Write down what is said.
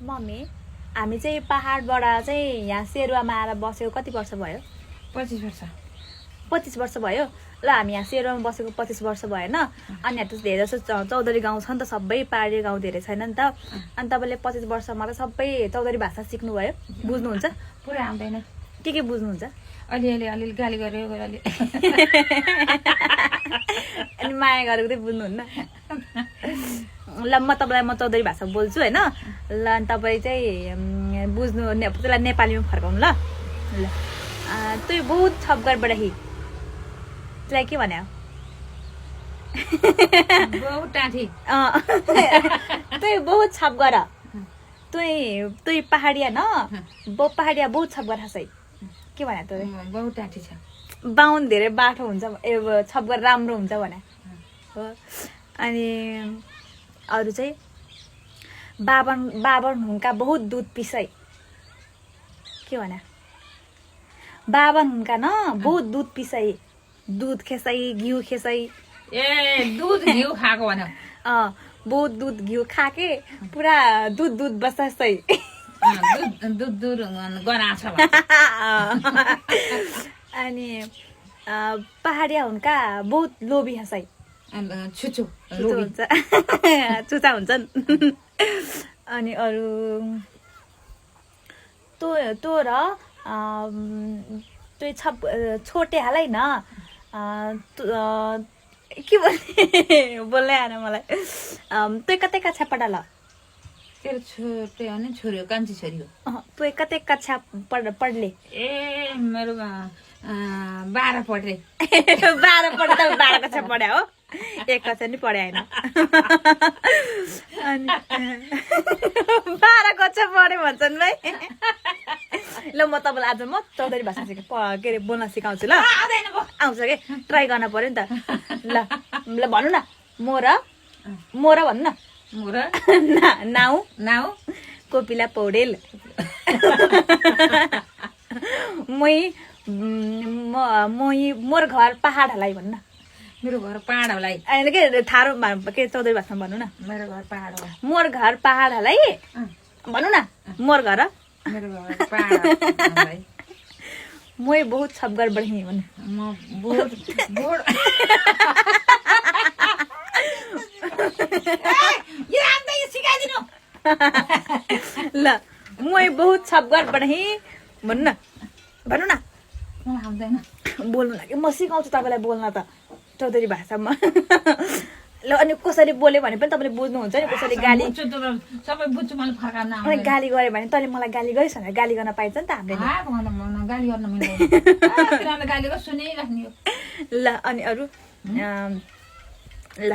Mummy हामी चाहिँ पहाडबाट चाहिँ यहाँ सेरुवामा आएर बसेको कति वर्ष भयो? 25 वर्ष। 25 वर्ष भयो। ल हामी यहाँ सेरुवामा बसेको 25 वर्ष भएन। अनि यहाँ त धेरै जस्तो चौधरी गाउँ छ नि त, सबै पहाडी गाउँ धेरै छैन नि त। अनि तपाईँले 25 वर्षमा त सबै चौधरी भाषा सिक्नुभयो, बुझ्नुहुन्छ? पुरै आउँदैन। के बुझ्नुहुन्छ? अलिअलि गाली गर्यो अलि। अनि माया गरेको चाहिँ बुझ्नुहुन्न? ल म तपाईँलाई म चौधरी भाषा बोल्छु होइन। ल अनि तपाईँ चाहिँ बुझ्नु, त्यसलाई नेपालीमा फर्काउनु ल। ल तँ बहुत छपगर बढाही, त्यसलाई के भन्यो? बहुत टाठी। तँ बहुत छपगर, तँ पहाडिया न, पहाडिया बहुत छपगर हँसै, के भन्यो तँ? बहुत टाठी छ। बाहुन धेरै बाठो हुन्छ, छपगर राम्रो हुन्छ भने हो। अनि अरू चाहिँ बाबन हुन्का बहुत दुध पिसाई, के भन्यो? बाबन हुन्का न बहुत दुध पिसाई, दुध खेसाई घिउ खेसाई। ए दुध घिउ खाएको भन्यो। बहुत दुध घिउ खाके पुरा दुध बस्दै। दुध गनाछ। अनि पहाडिया हुन्का बहुत लोभी हँसाई, छुचु हुन्छ, चुचा हुन्छन्। अनि अरू तँ र छोटे हालै न, के बोल्नै आएन मलाई। तँ कतै कक्षा पढाल? तेरो छोटे हो नि छोरी हो, कान्छी छोरी हो। तँ कतै कक्षा पढले? ए मेरो 12 पढे। 12 पढ्दा त 12 कक्षा पढ्या हो, 1 कक्षा नि पढ्या होइन। अनि 12 कक्षा पढ्यो भन्छन् भाइ। ल म तपाईँलाई आज म चौधरी भाषा के अरे बोल्न सिकाउँछु ल। आउँछ कि ट्राई गर्न पर्यो नि त। ल भन्नु न, मोर भन्नु न। नाउ कोपिला पौडेल। मोर घर पहाड हलाई भन्नु न। मेरो घर पहाड हलाई। अहिले के थारो के चौधरी भाषामा भन्नु न। मेरो घर पहाड हो। मोर घर पहाड हलाई भन्नु न। मोर घर मेरो घर पहाड हलाई। मोय बहुत छपगर बढी भन्नु। म बोड ये आउँदै सिकाइदिनु। ल मोय बहुत छपगर बढी भन्नु न। भन्नु न। मलाई आउँदैन बोल्नु लागि। म सिकाउँछु तपाईँलाई बोल्न त चौधरी भाषामा। ल अनि कसरी बोल्यो भने पनि तपाईँले बुझ्नुहुन्छ नि। कसरी गाली सबै बुझ्छु, मैले फर्काउन अनि गाली गऱ्यो भने तैँले मलाई गाली गरिस् भने गाली गर्न पाइन्छ नि त हामीले। गाली गर्न मिल्दैन। गाली सुनिराख्ने। ल अनि अरू ल